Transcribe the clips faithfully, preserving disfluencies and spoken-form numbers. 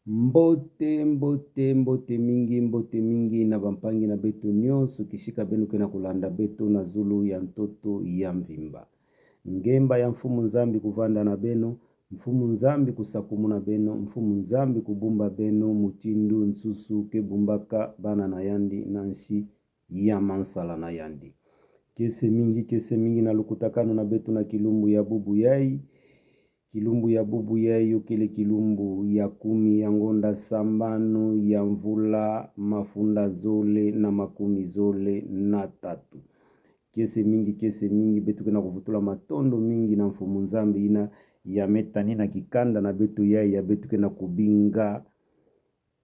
Mbote, mbote, mbote mingi, mbote mingi na bampangi na beto nyonso, kisika beno ke na kulanda beto na zulu ya ntoto ya mvimba. Ngemba ya Mfumu Nzambi kuvanda na beno, Mfumu Nzambi kusakumuna beno, Mfumu Nzambi kubumba beno, mutindu nsusu ke bumbaka bana na yandi na nsi ya mansala na yandi. Kiese mingi, kiese mingi na lukutakanu na beto na kilumbu ya bubu yai. Kilumbu ya bubu yai yo kele kilumbu ya kumi ya ngonda sambanu ya mvula mafunda zole na makumi zole na tatu. Kiese mingi, kiese mingi, beto ke na kuvutula matondo mingi na Mfumu Nzambi yina ya me tani na kikanda na beto yai ya beto ke na kubinga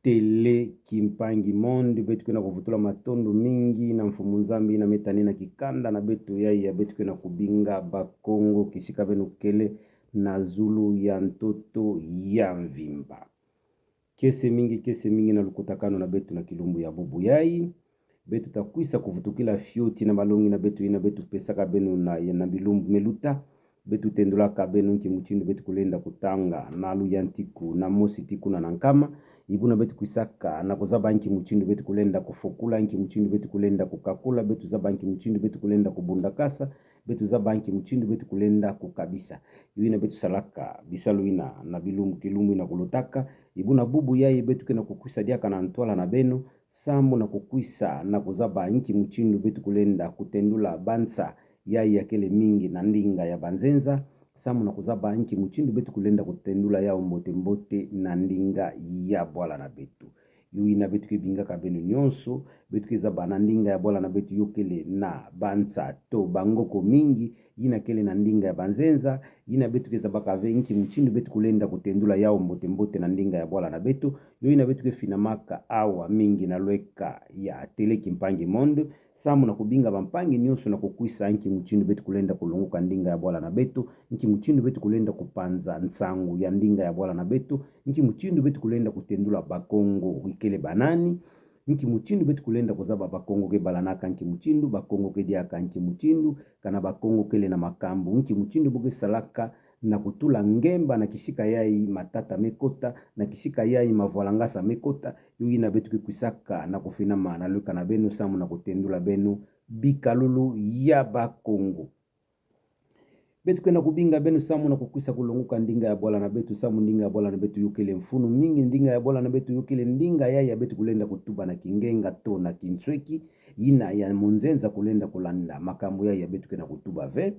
Télé Kimpangi Monde, beto ke na kuvutula matondo mingi na Mfumu Nzambi yina me tani na kikanda na beto yai ya beto ke na kubinga Bakongo kisika beno kele na zulu ya ntoto ya mvimba. Kiese mingi, kiese mingi na lukutakanu na beto na kilumbu ya bubu yai. Beto ta kwisa kuvutukila fioti na malongi na beto yina beto pesaka beno na, na bilumbu me luta. Beto tendulaka beno nki mutindu beto kulenda kutanga na luyantiku na mosi tii kuna na nkama. Ibuna beto kwisaka na kuzaba nki mutindu beto kulenda kufukula, nki mutindu beto kulenda kukakula, beto zaba nki mutindu beto kulenda kubundakasa, beto zaba nki mutindu beto kulenda kukabisa. Yo yina beto salaka bisalu yina na bilumbu kilumbu yina kulutaka. Ibuna bubu yai beto ke na kukwisa diaka na ntwala na beno, sambu na kukwisa na kuzaba nki mutindu beto kulenda kutendula bansa yai ya kele mingi na ndinga ya banzenza, sambu na kuzaba nki mutindu beto kulenda kutendula yau mbote-mbote na ndinga ya bwala na beto. Yo yina beto ke bingaka beno nyonso, beto ke zaba na ndinga ya bwala na beto yo kele na bansa to bangoko mingi, yina kele na ndinga ya banzenza, yina beto ke zabaka ve nki mutindu beto kulenda kutendula yau mbote-mbote na ndinga ya bwala na beto. Yo yina beto ke finamaka awa mingi na lweka ya Télé Kimpangi Monde, sambu na kubinga bampangi nyonso na kukwisa nki mutindu beto kulenda kulongoka ndinga ya bwala na beto, nki mutindu beto kulenda kupanza nsangu ya ndinga ya bwala na beto, nki mutindu beto kulenda kutendula Bakongo ikele banani, nki mutindu beto kulenda kuzaba Bakongo ke balanaka nki mutindu, Bakongo ke diaka nki mutindu, kana Bakongo kele na makambu nki mutindu bo ke salaka na kutula ngemba na kisika yai matata me kota, na kisika yai mavwalangasa me kota. Yo yina beto ke kwisaka na kufinama na lweka na beno sambu na kutendula beno bikalulu ya Bakongo. Beto ke na kubinga beno sambu na kukwisa kulongoka ndinga ya bwala na beto, sambu ndinga ya bwala na beto yo kele mfunu mingi, ndinga ya bwala na beto yo kele ndinga yai ya beto kulenda kutuba na kingenga to na kinsweki, yina ya munzenza kulenda kulanda makambu yai ya beto ke na kutuba ve,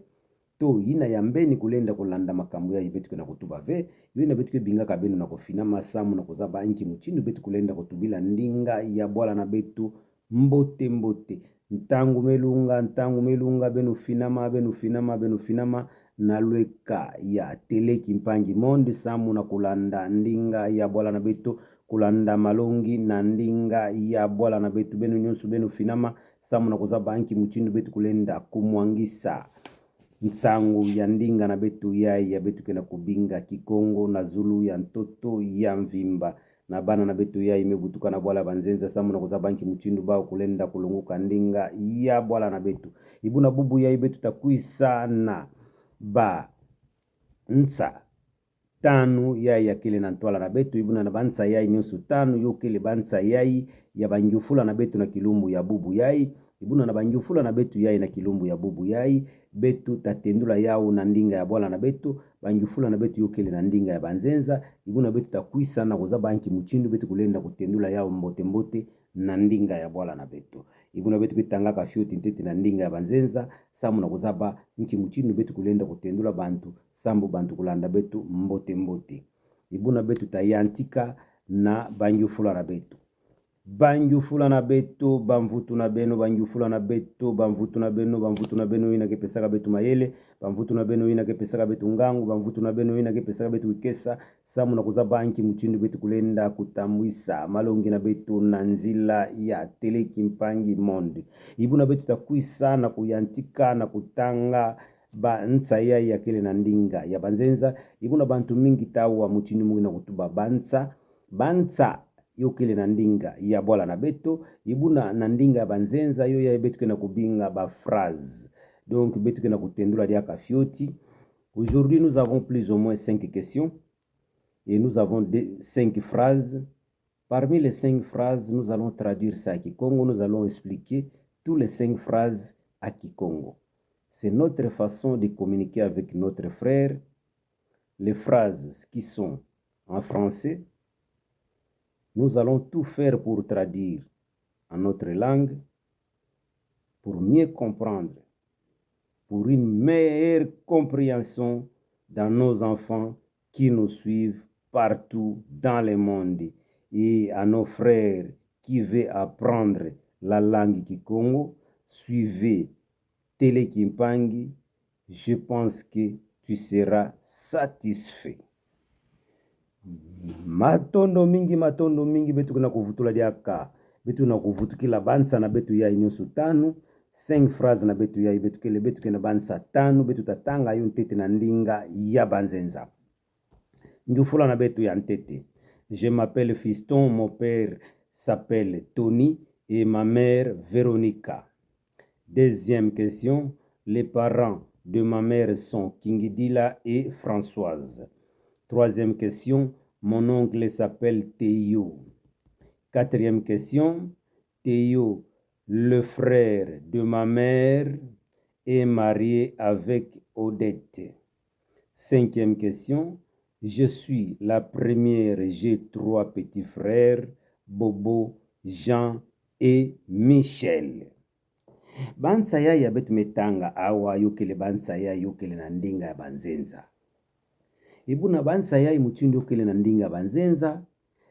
to yina ya mbeni kulenda kulanda makambu yai beto ke na kutuba ve. Yo yina beto ke bingaka beno na kufinama sambu na kuzaba nki mutindu beto kulenda kutubila ndinga ya bwala na beto mbote-mbote. Ntangu me lunga, ntangu me lunga, beno finama, beno finama, beno finama na lweka ya Télé Kimpangi Monde, sambu na kulanda ndinga ya bwala na beto, kulanda malongi na ndinga ya bwala na beto. Beno nyonso beno finama, sambu na kuzaba nki mutindu beto kulenda kumwangisa nsangu ya ndinga na beto yai ya beto ke na kubinga Kikongo na zulu ya ntoto ya mvimba. Na bana na beto yai me butuka na bwala banzenza, sambu na kuzaba nki mutindu bau kulenda kulongoka ndinga ya bwala na beto. Ibuna bubu yai beto ta kwisa na bansa tanu yai ya kele na ntwala na beto. Ibuna na bansa yai nyonso tanu yo kele bansa yai ya bangyufula na beto na kilumbu ya bubu yai. Ibuna na bangyufula na beto yai na kilumbu ya bubu yai, beto ta tendula yau na ndinga ya bwala na beto. Bangyufula na beto yo kele na ndinga ya banzenza. Ibuna beto ta kwisa na kuzaba nki mutindu beto kulenda kutendula yau mbote-mbote na ndinga ya bwala na beto. Ibuna beto ke tangaka fioti ntete na ndinga ya banzenza, sambu na kuzaba nki mutindu beto kulenda kutendula bantu, sambu bantu kulanda beto mbote-mbote. Ibuna beto ta yantika na bangyufula na beto. Bangyufula na beto, bamvutu na beno, bangyufula na beto, bamvutu na beno, bamvutu na beno yina ke pesaka beto mayele, bamvutu na beno yina ke pesaka beto ngangu, bamvutu na beno yina ke pesaka beto kikesa, sambu na kuzaba nki mutindu beto kulenda kutambwisa malongi na beto na nzila ya Télé Kimpangi Monde. Ibuna beto ta kwisa na kuyantika na kutanga bansa yai ya kele na ndinga ya banzenza. Ibuna bantu mingi ta wa mutindu mu ke na kutuba bansa, bansa yo kele na ndinga ya bwala na beto. Ibuna na ndinga ya banzenza yo yai beto ke na kubinga ba phrase. Donc beto ke na kutendula diaka fioti. Aujourd'hui, nous avons plus ou moins cinq questions. Et nous avons des, cinq phrases. Parmi les cinq phrases, nous allons traduire ça à kikongo, nous allons expliquer tous les cinq phrases à kikongo. C'est notre façon de communiquer avec notre frère. Les phrases qui sont en français, nous allons tout faire pour traduire en notre langue, pour mieux comprendre, pour une meilleure compréhension dans nos enfants qui nous suivent partout dans le monde et à nos frères qui veulent apprendre la langue kikongo. Suivez Télé Kimpangi, je pense que tu seras satisfait. Matondo mingi, matondo mingi, beto ke na kuvutula diaka. Beto na kuvutukila bansa na beto yai nyonso tanu, cinq phrases na beto yai, beto kele, beto ke na bansa tanu, beto ta tanga yo ntete na ndinga ya banzenza. Ngiufula na beto ya ntete. Je m'appelle Fiston, mon père s'appelle Tony et ma mère Veronica. Deuxième question, les parents de ma mère sont Kingidila et Françoise. Troisième question, mon oncle s'appelle Théo. Quatrième question, Théo, le frère de ma mère, est marié avec Odette. Cinquième question, je suis la première, j'ai trois petits frères, Bobo, Jean et Michel. Bansa yai ya beto me tanga awa yo kele bansa yai yo kele na ndinga ya banzenza. Ebuna bansa yai mutindu yo kele na ndinga ya banzenza,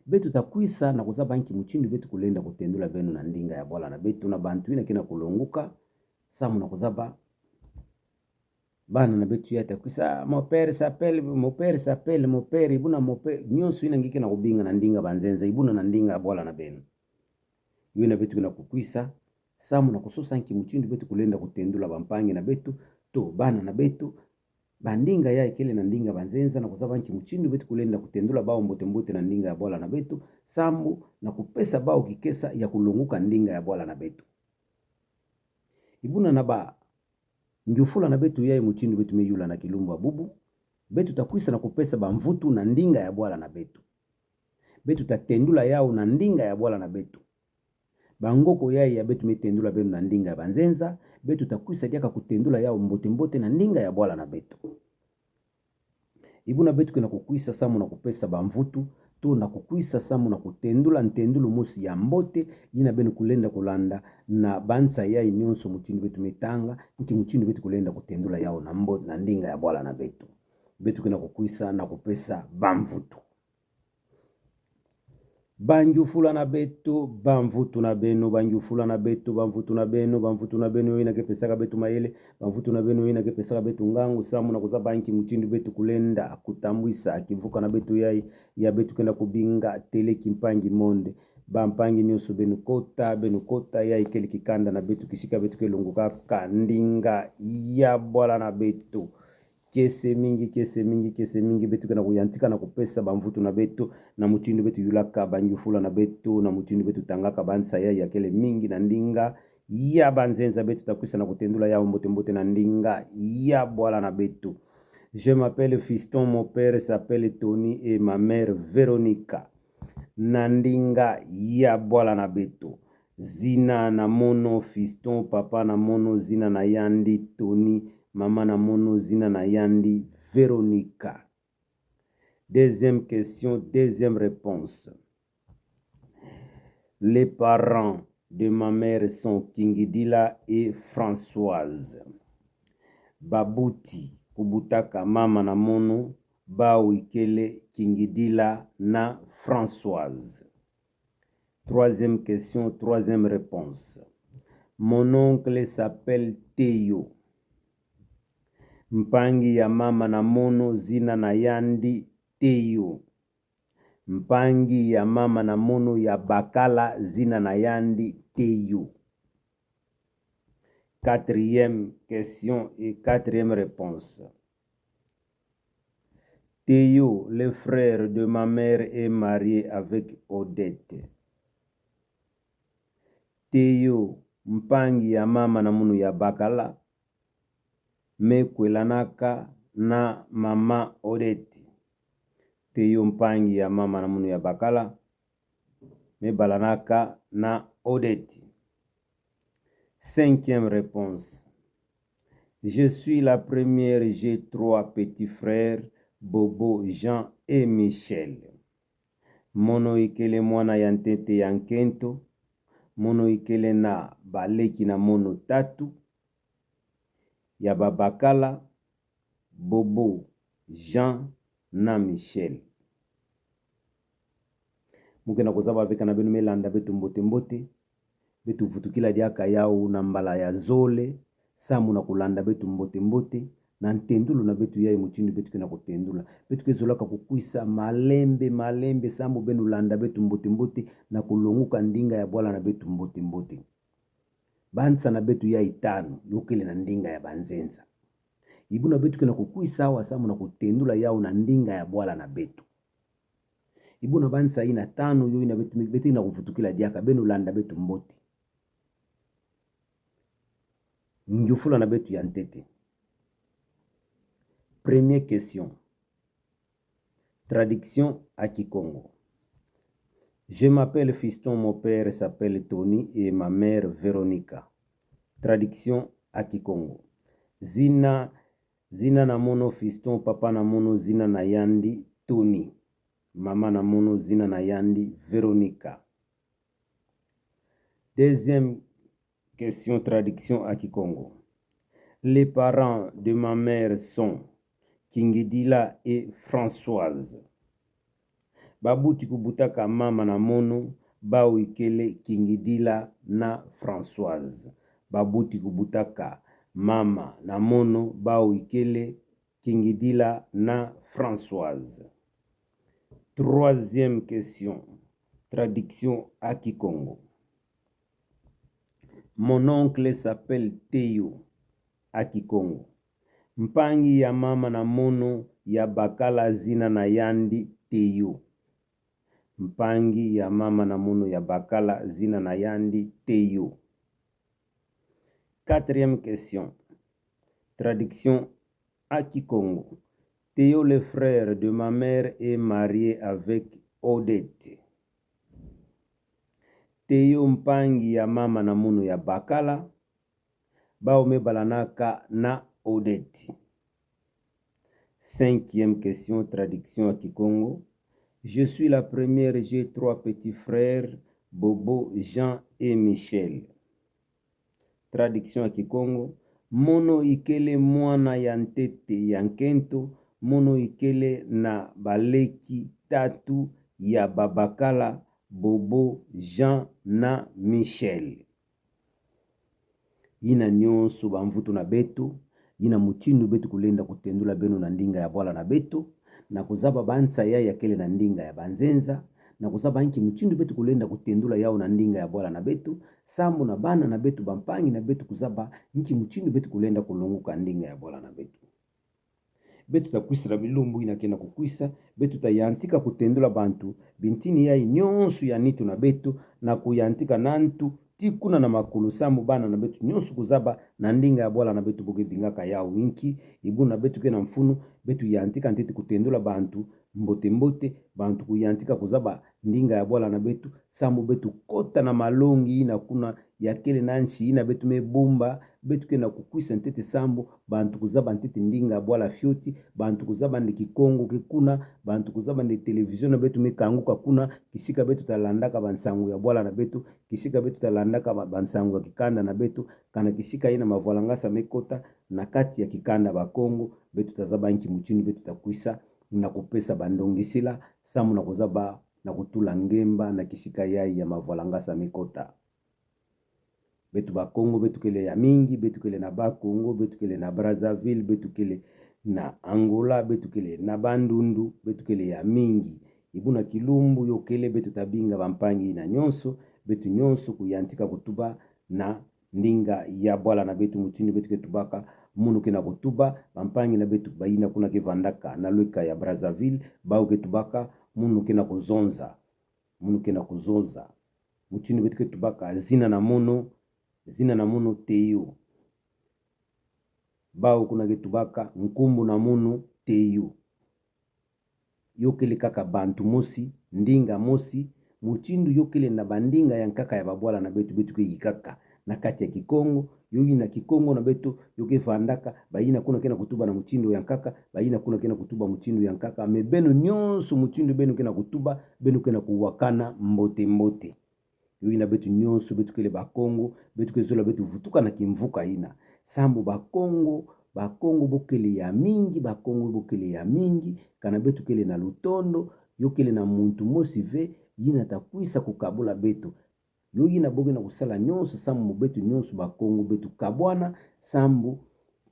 beto ta kwisa na kuzaba nki mutindu beto kulenda kutendula beno na ndinga ya bwala na beto na bantu ina ke na kulonguka, samu na kuzaba bana na beto yai ta kwisa, ah, mon père s'appelle, mon père s'appelle, mon père, ebuna mon père, nyonso ina nge ke na kubinga na ndinga ya banzenza, ebuna na ndinga ya bwala na beno. Yo ina beto ke na kukwisa, samu na kusosa nki mutindu beto kulenda kutendula bampangi na beto, to bana na beto, ba ndinga yai kele na ndinga ya banzenza, na kuzaba nki mutindu beto kulenda kutendula bawu mbote-mbote na ndinga ya bwala na beto, samu na kupesa bawu kikesa ya kulonguka ndinga ya bwala na beto. Ebuna na bangiufula na beto yai mutindu beto me yula na kilumbu ya bubu, beto ta kwisa na kupesa bamvutu na ndinga ya bwala na beto. Beto ta tendula yawu na ndinga ya bwala na beto. Bangoko yai ya beto me tendula beno na ndinga ya banzenza, beto ta kwisa diaka kutendula yawu mbote-mbote na ndinga ya bwala na beto. Ebuna beto ke na kukwisa samu na kupesa bamvutu, to na kukwisa samu na kutendula ntendulu mosi ya mbote, ina beno kulenda kulanda na bansa yai nyonso mutindu beto me tanga, nki mutindu beto kulenda kutendula yawu na mbo-, na ndinga ya bwala na beto. Beto ke na kukwisa na kupesa bamvutu. Bangiufula na beto, bamvutu na beno, bangiufula na beto, bamvutu na beno, bamvutu na beno, yo ina ke pesaka beto mayele, bamvutu na beno, yo ina ke pesaka beto ngangu, samu na kuzaba nki mutindu beto kulenda kutambwisa kimvuka na beto yai, ya beto ke na kubinga Télé Kimpangi Monde. Bampangi nyonso beno kota, beno kota, yai kele kikanda na beto kisika beto ke longokaka ndinga ya bwala na beto. Kiese mingi, kiese mingi, kiese mingi, beto ke na kuyantika na kupesa bamvutu na beto, na mutindu beto yulaka bangiufula na beto, na mutindu beto tangaka bansa yai ya kele mingi na ndinga ya banzenza, beto ta kwisa na kutendula yawu mbote-mbote na ndinga ya bwala na beto. Je m'appelle Fiston, mon père s'appelle Tony et ma mère Veronica. Na ndinga ya bwala na beto. Zina na mono Fiston, papa na mono zina na yandi Tony, mama na mono zina na yandi Veronica. Deuxième question, deuxième réponse. Les parents de ma mère sont Kingidila et Françoise. Babuti kubutaka mama na mono, bawu ikele Kingidila na Françoise. Troisième question, troisième réponse. Mon oncle s'appelle Théo. Mpangi ya mama na mono zina na yandi Théo. Mpangi ya mama na mono ya bakala zina na yandi Théo. Quatrième question et quatrième réponse. Théo, le frère de ma mère, est marié avec Odette. Théo, mpangi ya mama na mono ya bakala, me kwelanaka na mama Odette. Théo mpangi ya mama na munu ya bakala, me balanaka na Odette. Cinquième réponse. Je suis la première, j'ai trois petits frères, Bobo, Jean et Michel. Mono ikele mwana ya ntete ya nkento, mono ikele na baleki na mono tatu ya babakala, Bobo, Jean na Michel. Mu ke na kuzaba ve kana beno me landa beto mbote mbote, beto vutukila diaka yau na mbala ya zole, samu na kulanda beto mbote mbote, na ntendulu na beto yai mutindu beto ke na kutendula. Beto ke zolaka kukwisa malembe malembe, samu beno landa beto mbote mbote, na kulonguka ndinga ya bwala na beto mbote mbote. Bansa na beto yai tanu, yo kele na ndinga ya banzenza. Ibuna beto ke na kukwisa awa samu na kutendula yau na ndinga ya bwala na beto. Ibuna bansa ina tanu, yo ina beto, beto ke na kuvutukila diaka, beno landa beto mbote. Ngiufula na beto ya ntete. Première question. Traduction à kikongo. Je m'appelle Fiston, mon père s'appelle Tony et ma mère Veronica. Traduction à kikongo. Zina, zina na mono Fiston, papa na mono zina na yandi Tony. Mama na mono zina na yandi Veronica. Deuxième question, traduction à kikongo. Les parents de ma mère sont Kingidila et Françoise. Babuti kubutaka mama na mono, bau ikele Kingidila na Françoise. Babuti kubutaka mama na mono, bau ikele Kingidila na Françoise. Troisième question, traduction à kikongo. Mon oncle s'appelle Théo, à kikongo. Mpangi ya mama na mono ya bakala zina na yandi Théo. Mpangi ya mama na mono ya bakala zina na yandi Théo. Quatrième question. Traduction à kikongo. Théo, le frère de ma mère, est marié avec Odette. Théo mpangi ya mama na mono ya bakala, bau me balanaka na Odette. Cinquième question, traduction à kikongo. Je suis la première, j'ai trois petits frères, Bobo, Jean et Michel. Traduction à kikongo. Mono ikele mwana ya ntete ya nkento, mono ikele na baleki tatu ya babakala, Bobo, Jean na Michel. Yina nyonso bamvutu na beto, yina mutindu beto kulenda kutendula beno na ndinga ya bwala na beto, na kuzaba bansa yai ya kele na ndinga ya banzenza, na kuzaba nki mutindu beto kulenda kutendula yau na ndinga ya bwala na beto, sambu na bana na beto, bampangi na beto kuzaba nki mutindu beto kulenda kulonguka ndinga ya bwala na beto. Beto ta kwisa na bilumbu yina ke na kukwisa, beto ta yantika kutendula bantu bintini yai nyonso ya nitu na beto, na kuyantika na ntu, tii kuna na makulu, sambu bana na beto nyonso kuzaba na ndinga ya bwala na beto bo ke bingaka yau nki. Ibuna beto ke na mfunu, beto yantika ntete kutendula bantu mbote mbote, bantu kuyantika kuzaba ndinga ya bwala na beto, sambu beto kota na malongi yina kuna ya kele na nsi yina beto me bumba. Beto ke na kukwisa ntete sambu bantu kuzaba ntete ndinga ya bwala fioti, bantu kuzaba nde Kikongo ke kuna, bantu kuzaba nde télévision na beto me kanguka kuna, kisika beto ta landaka bansangu ya bwala na beto, kisika beto ta landaka ba-, bansangu ya kikanda na beto, kana kisika yina mavwalangasa me kota na kati ya kikanda Bakongo, beto ta zaba nki mutindu beto ta kwisa na kupesa bandongisila, sambu na kuzaba na kutula ngemba na kisika yai ya mavwalangasa me kota. Beto Bakongo, beto kele ya mingi, beto kele na Bas-Congo, beto kele na Brazzaville, beto kele na Angola, beto kele na Bandundu, beto kele ya mingi. Ibuna kilumbu yo kele beto ta binga bampangi yina nyonso, beto nyonso kuyantika kutuba na ndinga ya bwala na beto mutindu beto ke tubaka, munu ke na kutuba, bampangi na beto bayina kuna ke vandaka na lweka ya Brazzaville, bau ke tubaka, munu ke na kuzonza. Munu ke na kuzonza. Mutindu beto ke tubaka, zina na mono, zina na mono Teyo. Bau kuna ke tubaka, nkumbu na mono Teyo. yo kele kaka bantu mosi, ndinga mosi, mutindu yo kele na bandinga ya nkaka ya babwala na beto, beto ke yikaka na kati ya Kikongo. Yo ina Kikongo na beto yo ke vandaka, bayina kuna ke na kutuba na mutindu ya nkaka, bayina kuna ke na kutuba mutindu ya nkaka, mais beno nyonso mutindu beno ke na kutuba, beno ke na kuwakana mbote-mbote. Yo ina beto nyonso, beto kele Bakongo, beto ke zola beto vutuka na kimvuka ina. Sambu Bakongo, Bakongo bo kele ya mingi, Bakongo bo kele ya mingi, kana beto kele na lutondo, yo kele na muntu mosi ve yina ta kwisa kukabula beto. Yo ina bo ke na kusala nyonso sambu beto nyonso Bakongo beto kabwana, sambu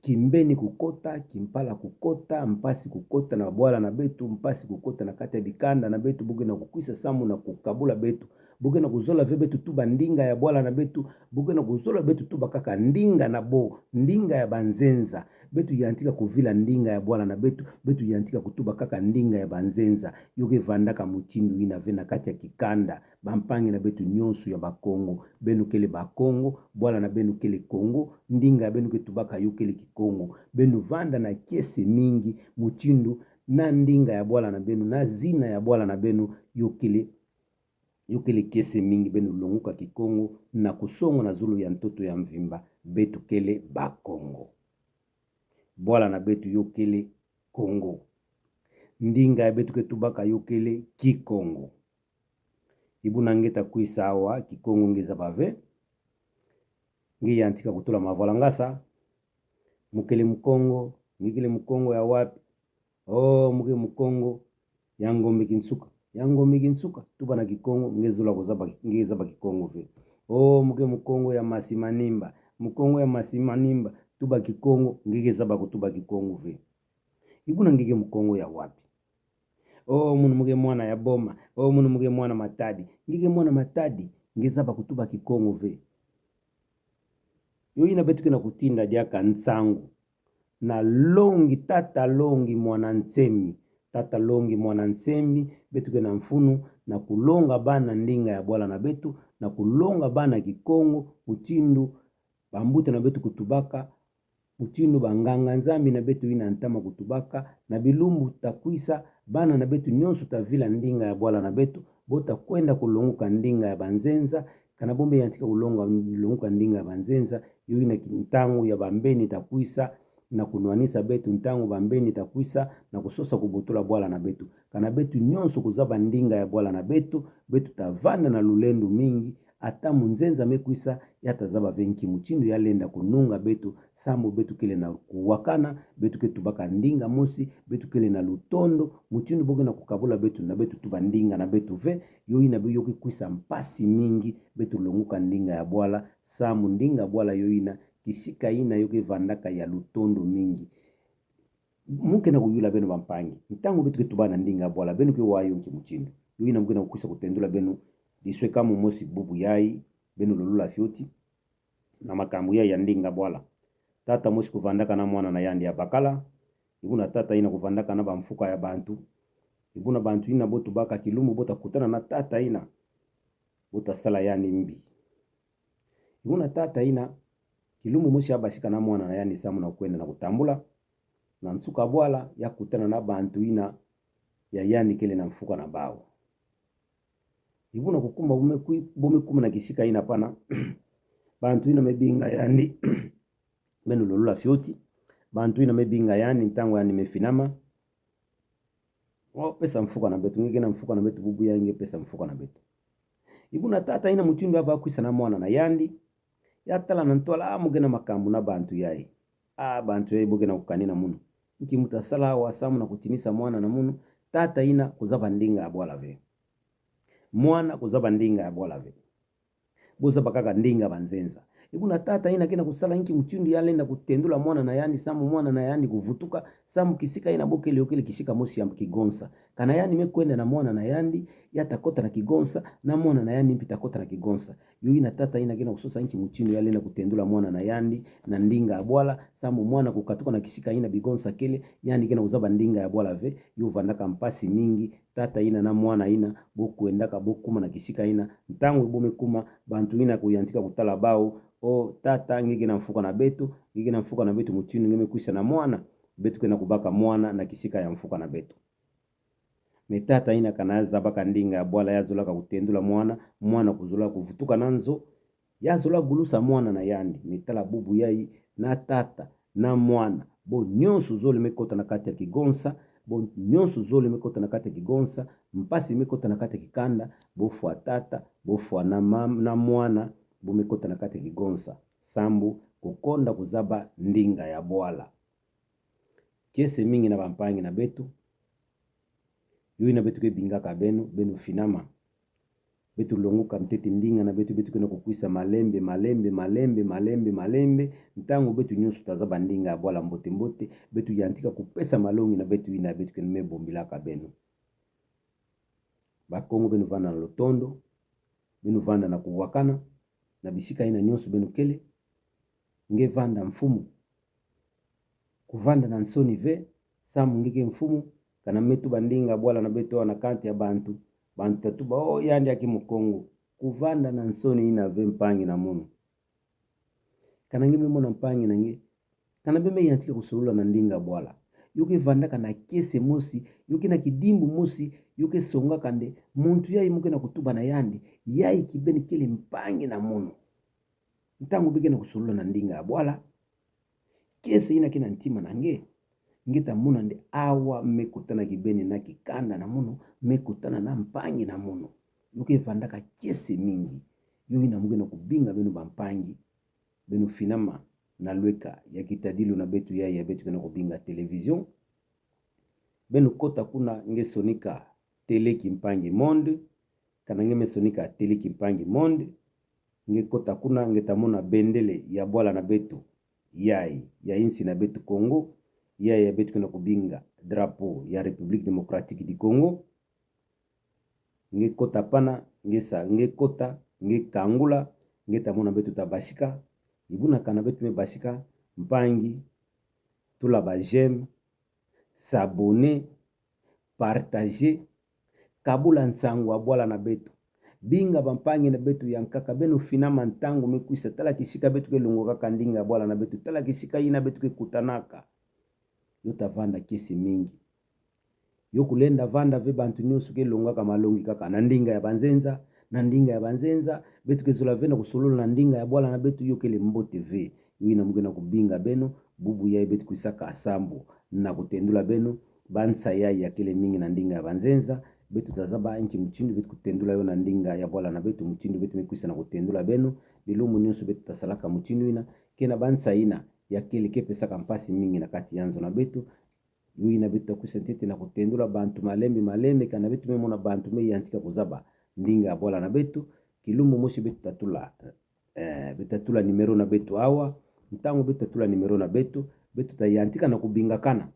kimbeni kukota, kimpala kukota, mpasi kukota na bwala na beto, mpasi kukota na kati ya bikanda na beto, bo ke na kukwisa sambu na kukabula beto. Bo ke na kuzola ve beto tuba ndinga ya bwala na beto, bo ke na kuzola beto tuba kaka ndinga na bo, ndinga ya banzenza. Beto yantika kuvila ndinga ya bwala na beto, beto yantika kutuba kaka ndinga ya banzenza. Yo ke vandaka mutindu ina ve na kati ya kikanda. Bampangi na beto nyonso ya Bakongo, beno kele Bakongo, bwala na beno kele Kongo, ndinga ya beno ke tubaka yo kele Kikongo. Beno vanda na kiese mingi, mutindu na ndinga ya bwala na beno, na zina ya bwala na beno, yo kele, yo kele kiese mingi, beno longuka Kikongo na kusongo na zulu ya ntoto ya mvimba, beto kele Bakongo. Bwala na beto yo kele Kongo. Ndinga ya beto ke tubaka yo kele Kikongo. Ebuna nge ta kwisa awa, Kikongo nge zaba ve. Nge yantika kutula mavwalangasa. Mu kele Mukongo, nge kele Mukongo ya wapi? Oh, mu ke Mukongo ya Ngombe Kinsuka. Ya Ngombe Kinsuka, tuba na Kikongo, nge zola kuzaba, nge zaba Kikongo ve. Oh, mu ke Mukongo ya Masimanimba. Mukongo ya Masimanimba, tuba Kikongo, nge ke zaba kutuba Kikongo ve. Ebuna nge ke Mukongo ya wapi? Oh, munu mu ke mwana ya Boma. Oh, munu mu ke mwana Matadi. Nge ke mwana Matadi, nge zaba kutuba Kikongo ve. Yo ina beto ke na kutinda diaka nsangu na Longi, tata Longi mwana Nsemi. Tata Longi mwana Nsemi, beto ke na mfunu na kulonga bana ndinga ya bwala na beto, na kulonga bana Kikongo, mutindu bambuta na beto kutubaka, mutindu banganga-Nzambi na beto ina ntama kutubaka, na bilumbu ta kwisa, bana na beto nyonso ta vila ndinga ya bwala na beto, bo ta kwenda kulonguka ndinga ya banzenza, kana bo mbe yantika kulonga, longuka ndinga ya banzenza, yo ina ki-, ntangu ya bambeni ta kwisa na kunwanisa beto, ntangu bambeni ta kwisa na kusosa kubotola bwala na beto. Kana beto nyonso kuzaba ndinga ya bwala na beto, beto ta vanda na lulendo mingi, ata munzenza me kwisa, ya ta zaba ve nki mutindu ya lenda kununga beto, sambu beto kele na kuwakana, beto ke tubaka ndinga mosi, beto kele na lutondo, mutindu bo ke na kukabula beto, na beto tuba ndinga na beto ve, yo ina be yo ke kwisa mpasi mingi, beto longuka ndinga ya bwala, sambu ndinga bwala yo ina, kisika ina yo ke vandaka ya lutondo mingi. Mu ke na kuyula beno bampangi. Ntangu beto ke tuba na ndinga bwala, beno ke wa yo nki mutindu? Yo ina mu ke na kukwisa kutendula beno liswekamu mosi bubu yayi, beno lolula fioti na makambu yayi ya ndinga bwala. Tata mosi kuvandaka na mwana na yandi ya bakala. Ebuna tata ina kuvandaka na bamfuka ya bantu. Ebuna bantu ina bo tubaka kilumbu bo ta kutana na tata ina, bo ta sala yandi mbi. Ebuna tata ina, kilumbu mosi ya basika na mwana na yandi sambu na kwenda na kutambula. Na nsuka bwala, ya kutana na bantu ina ya yandi kele na mfuka na bawu. Ebuna kukuma bo me kwi-, bo me kuma na kisika ina pana. Bantu ina me binga yandi. Beno lolula fioti. Bantu ina me binga yandi, ntangu yandi me finama. Oh, pesa mfuka na beto, nge ke na mfuka na beto, bubu yayi nge pesa mfuka na beto. Ebuna tata ina mutindu ya va kwisa na mwana na yandi, ya tala na ntwala, ah, mu ke na makambu na bantu yayi. Ah, bantu yayi bo ke na kukanina munu. Nki mu ta sala awa sambu na kutinisa mwana na munu? Tata ina kuzaba ndinga ya bwala ve. Mwana kuzaba ndinga ya bwala ve. Bo zaba kaka ndinga banzenza. Ebuna tata ina ke na kusala nki mutindu ya lenda kutendula mwana na yandi sambu mwana na yandi kuvutuka, sambu kisika ina bo kele yo kele kisika mosi ya kigonsa. Kana yandi me kwenda na mwana na yandi, ya ta kota na kigonsa, na mwana na yandi mpi ta kota na kigonsa. Yo ina tata ina ke na kusosa nki mutindu ya lenda kutendula mwana na yandi na ndinga ya bwala, sambu mwana kukatuka na kisika ina bigonsa kele, yandi ke na kuzaba ndinga ya bwala ve, yo vandaka mpasi mingi, tata ina na mwana ina, bo kwendaka bo kuma na kisika ina, ntangu bo me kuma, bantu ina kuyantika kutala bawu, oh, tata, nge ke na mfuka na beto, nge ke na mfuka na beto mutindu nge me kwisa na mwana, beto ke na kubaka mwana na kisika ya mfuka na beto. Me tata ina kana zabaka ndinga ya bwala, ya zolaka kutendula mwana, mwana kuzola kuvutuka na nzo, ya zola gulusa mwana na yandi. Me tala bubu yai, na tata, na mwana, bo nyonso zole me kota na kati ya kigonsa, bo nyonso zole me kota na kati ya kigonsa, mpasi me kota na kati ya kikanda, bo fwa tata, bo fwa na mam-, na mwana, bo me kota na kati ya kigonsa. Sambu kukonda kuzaba ndinga ya bwala. Kiese mingi na bampangi na beto. Yo ina beto ke bingaka beno, beno finama. Beto longoka ntete ndinga na beto, beto ke na kukwisa malembe, malembe, malembe, malembe, malembe. Ntangu beto nyonso tazaba ndinga ya bwala mbote mbote, beto yantika kupesa malongi na beto ina beto ke na me bombilaka beno. Bakongo, beno vanda na lutondo, beno vanda na kuwakana, na bisika ina nyonso beno kele. Nge vanda mfumu. Kuvanda na nsoni ve, samu nge ke mfumu, kana me tuba ndinga ya bwala na beto awa na kati ya bantu, bantu tatuba, oh, yandi ake Mukongo. Kuvanda na nsoni ina ve, mpangi na mono. Kana nge me mona mpangi na nge, kana bê me yantika kusolula na ndinga ya bwala. Yo ke vandaka na kiese mosi, yo ke na kidimbu mosi, yo ke songaka nde muntu yai mo ke na kutuba na yandi, yai kibeni kele mpangi na mono. Ntangu bê ke na kusolula na ndinga ya bwala, kiese ina ke na ntima na nge, nge ta mona nde awa me kutana kibeni na kikanda na mono, me kutana na mpangi na mono. Yo ke vandaka kiese mingi. Yo ina mo ke na kubinga beno bampangi, beno finama na lweka ya kitadilu na beto yai ya beto ke na kubinga télévision. Beno kota kuna, nge sonika Télé Kimpangi Monde, kana nge me sonika Télé Kimpangi Monde, nge kota kuna, nge ta mona bendele ya bwala na beto, yai ya insi na beto Kongo, yai ya beto ke na kubinga drapeau ya République Démocratique du Congo. Nge kota pana, nge sa, nge kota, nge kangula, nge ta mona beto ta basika. Ibuna kana beto me basika, mpangi, tula ba j'aime, s'abonner, partager, kabula nsangu ya bwala na beto. Binga bampangi na beto yankaka, beno finama ntangu me kwisa, tala kisika beto ke longokaka ndinga ya bwala na beto, tala kisika ina beto ke kutanaka. Yo ta vanda kiese mingi. Yo kulenda vanda ve bantu nyonso ke longaka malongi kaka na ndinga ya banzenza, na ndinga ya banzenza, beto ke zola ve na kusolula na ndinga ya bwala na beto, yo kele mbote ve. Yo ina mo ke na kubinga beno, bubu yai beto kwisaka sambu na kutendula beno bansa yai ya kele mingi na ndinga ya banzenza, beto ta zaba nki mutindu beto kutendula yo na ndinga ya bwala na beto, mutindu beto me kwisa na kutendula beno, bilumbu nyonso beto ta salaka mutindu ina, ke na bansa ina ya kele ke pesaka mpasi mingi na kati ya nzo na beto. Yo ina beto ta kwisa ntete na kutendula bantu malembe malembe, kana beto me mona bantu me yantika kuzaba ndinga ya bwala na beto, kilumbu mosi beto ta tula, eh, beto ta tula numéro na beto awa. Ntangu beto ta tula numéro na beto, beto ta yantika na kubingakana.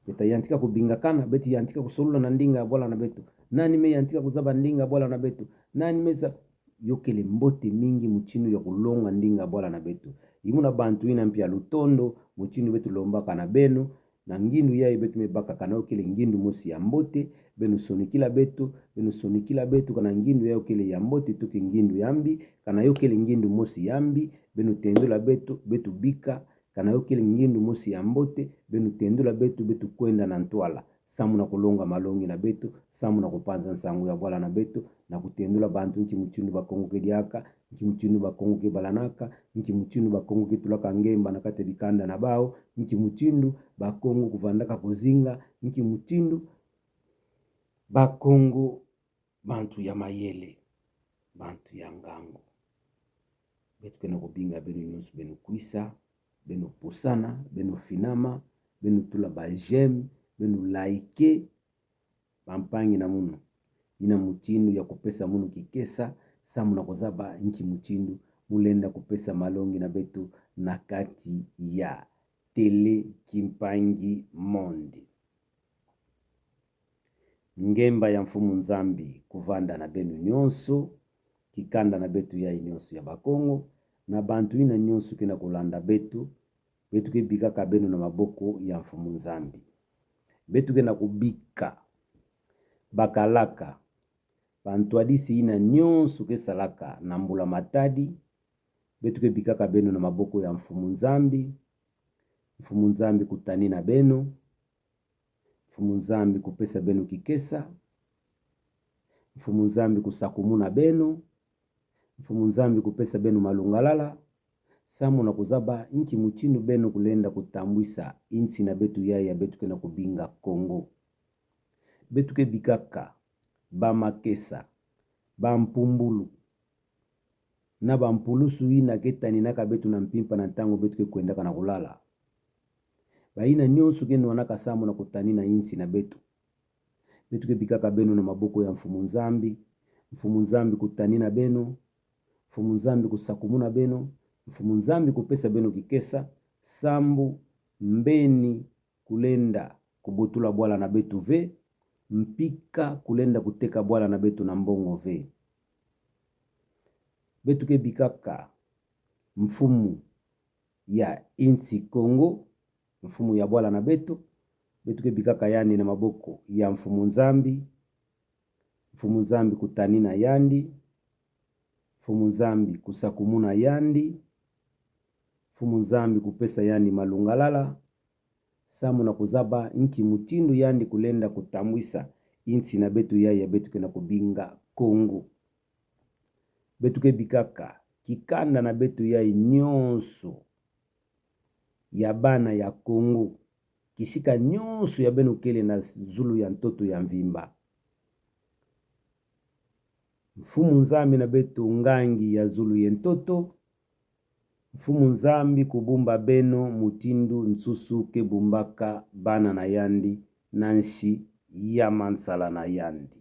Beto ta yantika kubingakana, beto yantika kusolula na ndinga ya bwala na beto. Nani me yantika kuzaba ndinga ya bwala na beto? Nani me za- Yo kele mbote mingi mutindu ya kulonga ndinga ya bwala na beto. Imuna bantu ina mpe ya lutondo, mutindu beto lombaka na beno, na ngindu yai beto me baka, kana yo kele ngindu mosi ya mbote, beno sonikila beto, beno sonikila beto, kana ngindu yai yo kele ya mbote to ke ngindu ya mbi, kana yo kele ngindu mosi ya mbi, beno tendula beto, beto bika, kana yo kele ngindu mosi ya mbote, beno tendula beto, beto kwenda na ntwala. Samu na kulonga malongi na beto, samu na kupanza nsangu ya bwala na beto, na kutendula bantu nki mutindu Bakongo ke diaka, nki mutindu Bakongo ke balanaka, nki mutindu Bakongo ke tulaka ngemba na kati ya bikanda na bau, nki mutindu Bakongo kuvandaka kuzinga, nki mutindu Bakongo bantu ya mayele, bantu ya ngangu. Beto ke na kubinga beno nyonso beno kwisa, beno pusana, beno finama, beno tula ba j'aime, beno like, bampangi na munu. Ina mutindu ya kupesa munu kikesa, samu na kuzaba nki mutindu mu lenda kupesa malongi na beto na kati ya Télé Kimpangi Monde. Ngemba ya Mfumu Nzambi kuvanda na beno nyonso, kikanda na beto yai nyonso ya Bakongo, na bantu ina nyonso ke na kulanda beto, beto ke bikaka beno na maboko ya Mfumu Nzambi. Beto ke na kubika bakalaka, bantwadisi ina nyonso ke salaka na mbula-matadi, beto ke bikaka beno na maboko ya Mfumu Nzambi. Mfumu Nzambi kutani na beno. Mfumu Nzambi kupesa beno kikesa. Mfumu Nzambi kusakumuna beno. Mfumu Nzambi kupesa beno malungalala, samu na kuzaba inki mutindu beno kulenda kutambwisa insi na beto yayi ya beto ke na kubinga Kongo. Beto ke bikaka bamakesa, bampumbulu, na bampulusu yina ke taninaka beto na mpimpa na ntangu beto ke kwendaka na kulala. Bayina nyonso ke nwanaka samu na kutanina insi na beto. Beto ke bikaka beno na maboko ya Mfumu Nzambi. Mfumu Nzambi kutanina beno. Mfumu Nzambi kusakumuna beno. Mfumu Nzambi kupesa beno kikesa, sambu mbeni kulenda kubotula bwala na beto ve, mpika kulenda kuteka bwala na beto na mbongo ve. Beto ke bikaka mfumu ya insi Kongo, mfumu ya bwala na beto. Beto ke bikaka yandi na maboko ya Mfumu Nzambi. Mfumu Nzambi kutanina yandi. Mfumu Nzambi kusakumuna yandi. Mfumu Nzambi kupesa yandi malungalala, samu na kuzaba inki mutindu yandi kulenda kutambwisa insi na beto yayi ya beto ke na kubinga Kongo. Beto ke bikaka kikanda na beto yayi nyonso ya bana ya Kongo, kisika nyonso ya beno kele na zulu ya ntoto ya mvimba. Mfumu Nzambi na beto ngangi ya zulu ye ntoto. Mfumu Nzambi kubumba beno mutindu nsusu ke bumbaka bana na yandi na nsi ya mansala na yandi.